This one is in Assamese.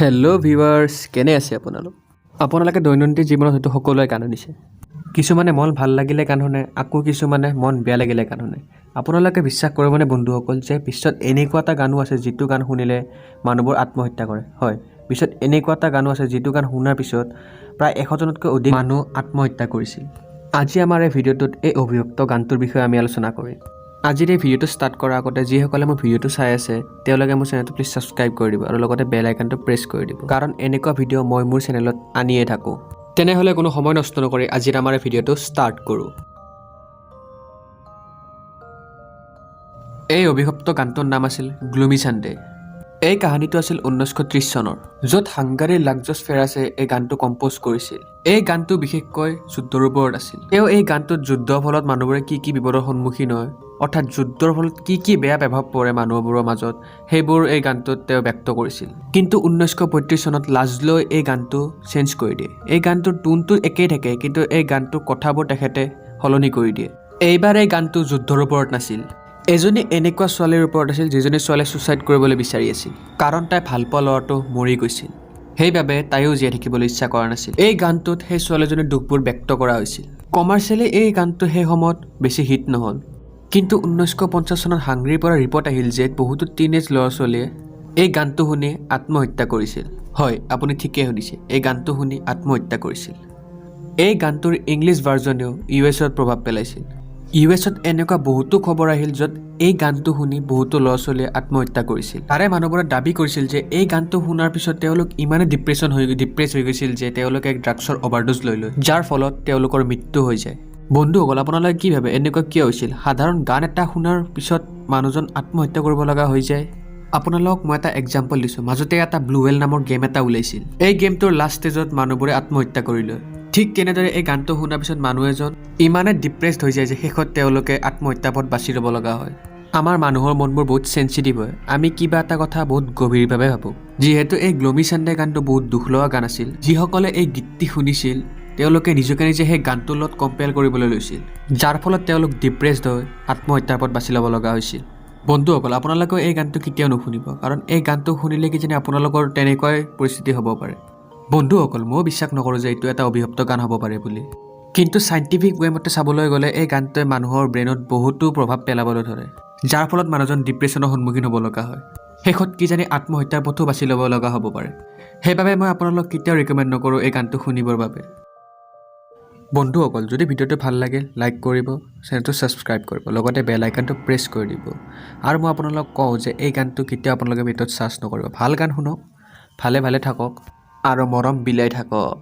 হেল্ল' ভিউৱাৰ্ছ, কেনে আছে আপোনালোক? আপোনালোকে দৈনন্দিন জীৱনত হয়তো সকলোৱে গান শুনিছে। কিছুমানে মন ভাল লাগিলে গান শুনে, আকৌ কিছুমানে মন বেয়া লাগিলে গান শুনে। আপোনালোকে বিশ্বাস কৰিবনে বন্ধুসকল যে বিশ্বত এনেকুৱা এটা গানো আছে যিটো গান শুনিলে মানুহবোৰ আত্মহত্যা কৰে? হয়, বিশ্বত এনেকুৱা এটা গানো আছে যিটো গান শুনাৰ পিছত প্ৰায় 100 জনতকৈ অধিক মানুহ আত্মহত্যা কৰিছিল। আজি আমাৰ এই ভিডিঅ'টোত এই অভিশপ্ত গানটোৰ বিষয়ে আমি আলোচনা কৰিম। আজিৰ এই ভিডিঅ'টো ষ্টাৰ্ট কৰাৰ আগতে যিসকলে মোৰ ভিডিঅ'টো চাই আছে, তেওঁলোকে মোৰ চেনেলটো প্লিজ ছাবস্ক্ৰাইব কৰি দিব আৰু লগতে বেল আইকনটো প্ৰেছ কৰি দিব, কাৰণ এনেকুৱা ভিডিঅ' মই মোৰ চেনেলত আনিয়ে থাকোঁ। তেনেহ'লে কোনো সময় নষ্ট নকৰি আজিৰ আমাৰ এই ভিডিঅ'টো ষ্টাৰ্ট কৰোঁ। এই অভিশপ্ত গানটোৰ নাম আছিল গ্লুমি চানডে। এই কাহিনীটো আছিল 1930 চনৰ, য'ত হাংগাৰীৰ লাক্সছ ফেৰাছে এই গানটো কম্প'জ কৰিছিল। এই গানটো বিশেষকৈ যুদ্ধৰ ওপৰত আছিল। তেওঁ এই গানটোত যুদ্ধৰ ফলত মানুহবোৰে কি কি বিপদৰ সন্মুখীন হয়, অৰ্থাৎ যুদ্ধৰ ফলত কি কি বেয়া প্ৰভাৱ পৰে মানুহবোৰৰ মাজত, সেইবোৰ এই গানটোত তেওঁ ব্যক্ত কৰিছিল। কিন্তু 1935 চনত লাজলৈ এই গানটো চেঞ্জ কৰি দিয়ে। এই গানটোৰ টুনটো একেই থাকে, কিন্তু এই গানটোৰ কথাবোৰ তেখেতে সলনি কৰি দিয়ে। এইবাৰ এই গানটো যুদ্ধৰ ওপৰত নাছিল, এজনী এনেকুৱা ছোৱালীৰ ওপৰত আছিল যিজনী ছোৱালীয়ে ছুচাইড কৰিবলৈ বিচাৰি আছিল, কাৰণ তাই ভালপোৱা ল'ৰাটো মৰি গৈছিল। সেইবাবে তাইও জীয়াই থাকিবলৈ ইচ্ছা কৰা নাছিল। এই গানটোত সেই ছোৱালীজনীৰ দুখবোৰ ব্যক্ত কৰা হৈছিল। কমাৰ্চিয়েলি এই গানটো সেই সময়ত বেছি হিট নহ'ল, কিন্তু 1950 চনত হাংগৰীৰ পৰা ৰিপৰ্ট আহিল যে বহুতো টিনেজ ল'ৰা ছোৱালীয়ে এই গানটো শুনি আত্মহত্যা কৰিছিল। হয়, আপুনি ঠিকেই শুনিছে, এই গানটো শুনি আত্মহত্যা কৰিছিল। এই গানটোৰ ইংলিছ ভাৰ্জনেও ইউ এছত প্ৰভাৱ পেলাইছিল। ইউ এছত এনেকুৱা বহুতো খবৰ আহিল য'ত এই গানটো শুনি বহুতো ল'ৰা ছোৱালীয়ে আত্মহত্যা কৰিছিল। তাৰে মানুহবোৰে দাবী কৰিছিল যে এই গানটো শুনাৰ পিছত তেওঁলোক ইমানে ডিপ্ৰেছ হৈ গৈছিল যে তেওঁলোকে এক ড্ৰাগছৰ অভাৰড'জ লৈ লয়, যাৰ ফলত তেওঁলোকৰ মৃত্যু হৈ যায়। বন্ধুসকল, আপোনালোকে কি ভাবে, এনেকুৱা কিয় হৈছিল? সাধাৰণ গান এটা শুনাৰ পিছত মানুহজন আত্মহত্যা কৰিব লগা হৈ যায়। আপোনালোকক মই এটা এক্সাম্পল দিছোঁ। মাজতে এটা ব্লু ৱেল নামৰ গেম এটা ওলাইছিল। এই গেমটোৰ লাষ্ট ষ্টেজত মানুহবোৰে আত্মহত্যা কৰি লয়। ঠিক তেনেদৰে এই গানটো শুনাৰ পিছত মানুহ এজন ইমানে ডিপ্ৰেছড হৈ যায় যে শেষত তেওঁলোকে আত্মহত্যা পথ বাছি ল'ব লগা হয়। আমাৰ মানুহৰ মনবোৰ বহুত চেঞ্চিটিভ হয়। আমি কিবা এটা কথা বহুত গভীৰভাৱে ভাবোঁ। যিহেতু এই গ্লমি চানডে গানটো বহুত দুখ লগা গান আছিল, যিসকলে এই গীতটি শুনিছিল তেওঁলোকে নিজকে নিজে সেই গানটোৰ লগত কম্পেয়াৰ কৰিবলৈ লৈছিল, যাৰ ফলত তেওঁলোক ডিপ্ৰেছড হৈ আত্মহত্যাৰ পথ বাছি ল'ব লগা হৈছিল। বন্ধুসকল, আপোনালোকেও এই গানটো কেতিয়াও নুশুনিব, কাৰণ এই গানটো শুনিলে কিজানি আপোনালোকৰ তেনেকুৱাই পৰিস্থিতি হ'ব পাৰে। বন্ধুসকল, ময়ো বিশ্বাস নকৰোঁ যে এইটো এটা অভিশপ্ত গান হ'ব পাৰে বুলি, কিন্তু চাইণ্টিফিক ৱে মতে চাবলৈ গ'লে এই গানটোৱে মানুহৰ ব্ৰেইনত বহুতো প্ৰভাৱ পেলাবলৈ ধৰে, যাৰ ফলত মানুহজন ডিপ্ৰেশ্যনৰ সন্মুখীন হ'ব লগা হয়। শেষত কিজানি আত্মহত্যাৰ পথো বাছি ল'ব লগা হ'ব পাৰে। সেইবাবে মই আপোনালোক কেতিয়াও ৰিকমেণ্ড নকৰোঁ এই গানটো শুনিবৰ বাবে। বন্ধুসকল, যদি ভিডিঅ'টো ভাল লাগে লাইক কৰিব, চেনেলটো ছাবস্ক্ৰাইব কৰিব, লগতে বেল আইকনটো প্ৰেছ কৰি দিব। আৰু মই আপোনালোকক কওঁ যে এই গানটো কেতিয়াও আপোনালোকে ভিডিঅ'ত চাৰ্চ নকৰিব। ভাল গান শুনক, ভালে ভালে থাকক আৰু মৰম বিলাই থাকক।